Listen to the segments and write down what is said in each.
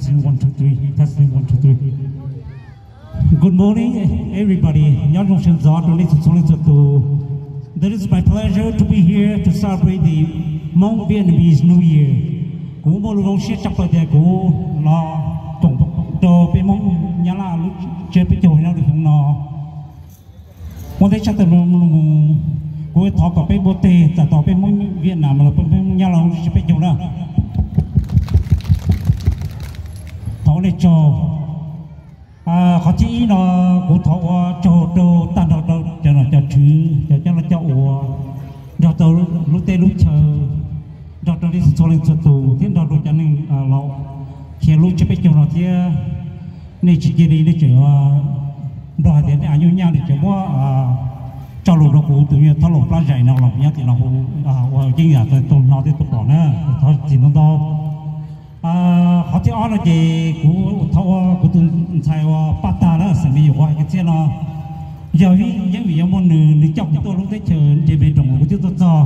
Testing, one, two, three. Testing, one, two, three. Good morning, everybody. Nyob zoo sawv ntxov rau nej txhua txhua leej txhua tus. That is my pleasure to be here to celebrate the Hmong Vietnamese New Year. Kuv muaj lus zoo siab tshaj plaws tias kuv los koom rau peb Hmoob Nyab Laj lub tsiab peb caug nyob rau xyoo no. Muaj teb tshaj tawm mus, kuv thov kom peb npuaj teg txais tos peb Hmoob Vietnam los peb Hmoob Nyab Laj lub tsiab peb caug na. Thov ua nej tsaug. Qhov thib ib no, kuv thov ua tsaug rau tag nrho rau cov nom cov tswv, cov coj noj coj ua, nrog rau lub teb lub chaw, nrog rau nej txhua leej txhua tus thiab nrog rau cov neeg los khiav lub tsiab peb caug no thiab. Nej tsis cia li nej tseem nrog hais tias nej av nyuj nyaj, nej tseem muab tso lus rau kuv tus nyuag thaub laus plab zais no los nyob tim no ua yeeb yam tus no thiab tus pom na. Thov txim ntau ntau. Qhov thib ob no ces kuv thov ua kuv tus ntxhais uas paj tag lawm xeem me nyuam quav hais kiag txhiaj no, yog yeej vim yog muaj nws, nws coj kuv tuaj lub teb chaws Nplias Npe Doos kuv thiaj tuaj txog.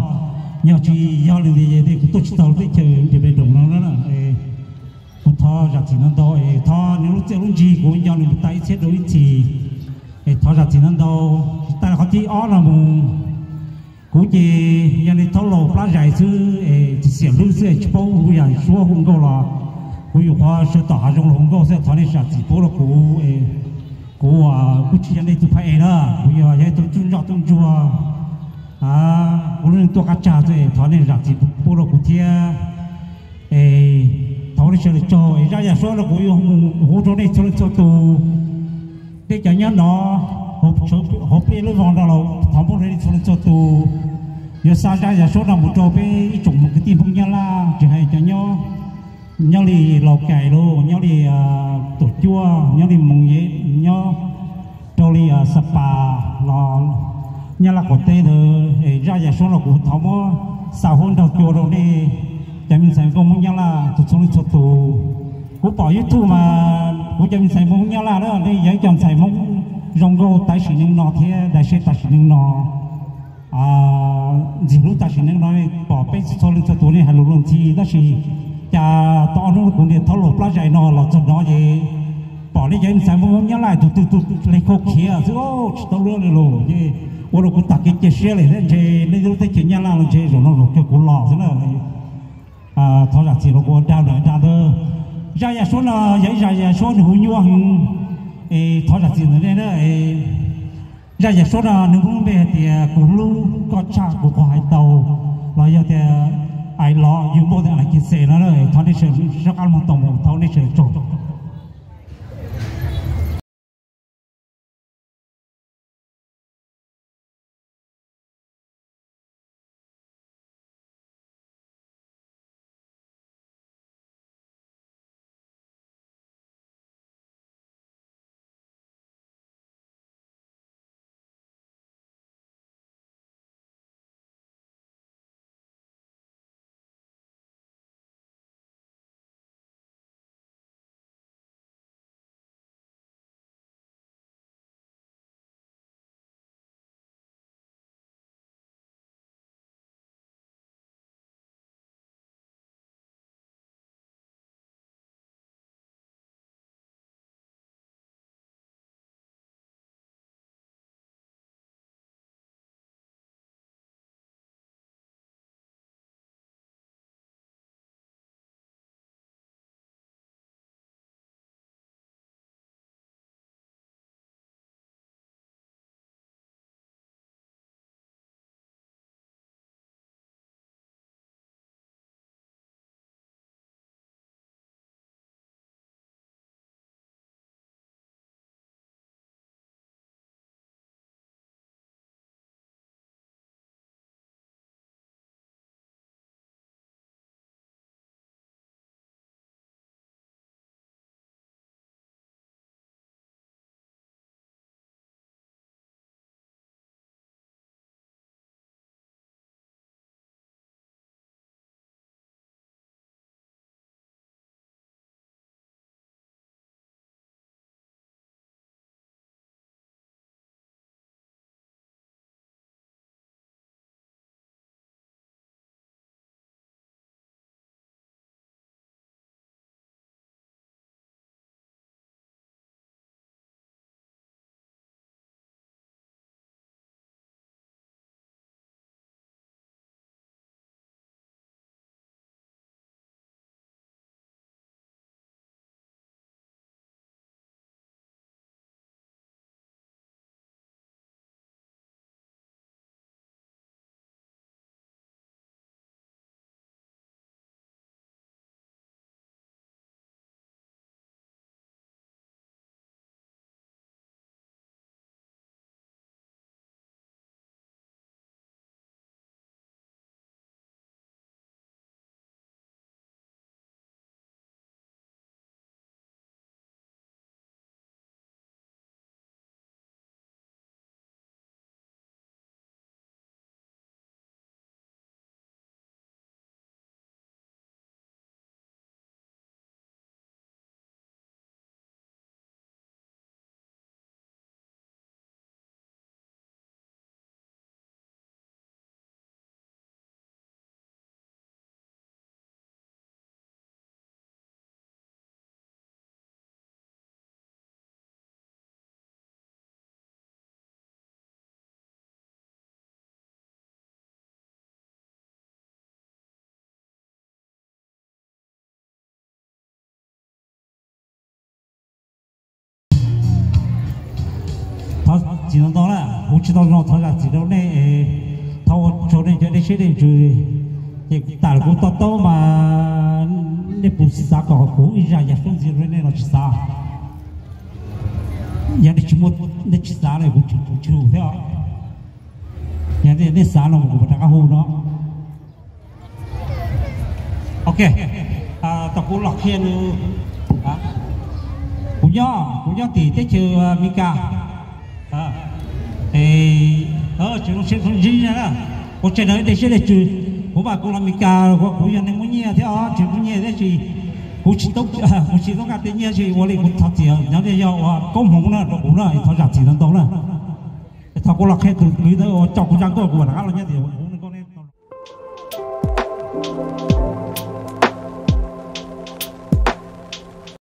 Yog tsis yog nws tias kuv tuaj tsis tau lub teb chaws Nplias Npe Doos no na. Kuv thov zam txim ntau ntau es thov nws lub txiaj lub ntsig kuv nco nws mus tas ib txhiab rau ib txhis. Es thov zam txim ntau ntau. Tsis tas qhov thib ob no mus, kuv ces yog li thaub laus plab zais xwb es tsis xiam hlwb xwb es tsis paub hu yam suab hu nkauj los kuv yuav qhuav sawv tom hav zoov los hu nkauj xwb. Thov nej zam txim pub rau kuv es kuv kuj tsis yog nej tus phab ej na, kuv yog yog tus tub ntsoj tub ntsuag, kuv lub neej tuaj qab tsag xwb es thov nej zam txim pub rau kuv thiab. Es thov nej sawv daws tsaug es zaj yam suab no kuv yuav mus hu rau nej txhua leej txhua tus. Tej cov nyob no hauv pliaj lub vog no los thov Hmoob rau nej txhua leej txhua tus yuav xa zaj yam suab no mus rau peb ib tsoom kwv tij Hmoob Nyab Laj, tsis hais cov nyob, nyob li Laus Kais los nyob li Tuam Cuaj, nyob li Moos Yev, nyob rau li Xa Pas los Nyab Laj qaum teb ntawd. Es zaj yam suab no kuv thov muab xa huab nraug cua rau nej cov me ntxhais nkauj Hmoob Nyab Laj txhua txhua leej txhua tus. Kuv pom YouTube mas kuv cov me ntxhais Hmoob Nyab Laj na, nej yog ib co ntxhais Hmoob zoo nkauj tam sim neej no thiab daim siab tam sim neej no, ntxim hlub tam sim neej no. Pom peb txhua leej txhua tus nej hais lus luag ntxhi, tab sis cas tau ob hnub kuv niag thaub laus plab zais no los txog no ces pom nej cov me ntxhais Hmoob Nyab Laj tus twg tus le khau khiav xwb, tsis tau luag li los ces ua rau kuv tag kev cia siab li thiab. Ntshe nej lub teb chaws Nyab Laj los ntshe zaum no zaum kawg kuv los xwb na. Thov zam txim rau kuv ua dag lawm dag ntawd. Zaj yam suab no yog ib zaj yam suab nws hu nyuaj heev, es thov zam txim ntawm nej na. Zaj yam suab no nws muaj lub npe hais tias kuv hlub koj tshaj kuv qhov hais tau, los yog tias I love you more than I can say no. Thov nej sawv daws soj qab hmo tau mus, thov nej sawv daws tsaug. Txiv ntau ntau na, kuv tsis tau zoo thov zam txim rau nej, thov ua tsaug nej cov dej siab dej ntsws. Ces tam kuv to taub mas nej puas xav kom kuv ib zaj yam sub ntxiv rau nej los tsis xav? Yog nej tsis muaj, nej tsis xav no kuv tsis hu thiab. Yog nej xav no kuv mam rov qab hu no. Ok, tau kuv los qhia nws, kuv nyob, kuv nyob tim teb chaws Amelikas. Tsis zoo siab zoo ntsws na, ua tsaug nej dej siab dej ntsws. Kuv mas kuv los Amelikas kuv yog neeg muaj nyiaj thiab os, tsis muaj nyiaj thiab tsis, kuv tsis tau, kuv tsis tau nqa tej nyiaj tsis ua li kuv thov txim nyob li yog ua koob hmoov na rau kuv na, thov zam txim ntau ntau na. Thov kuv los qhia tus kwv ntawd uas coj kuv zaj nkauj kuv mam rov qab los nyob tim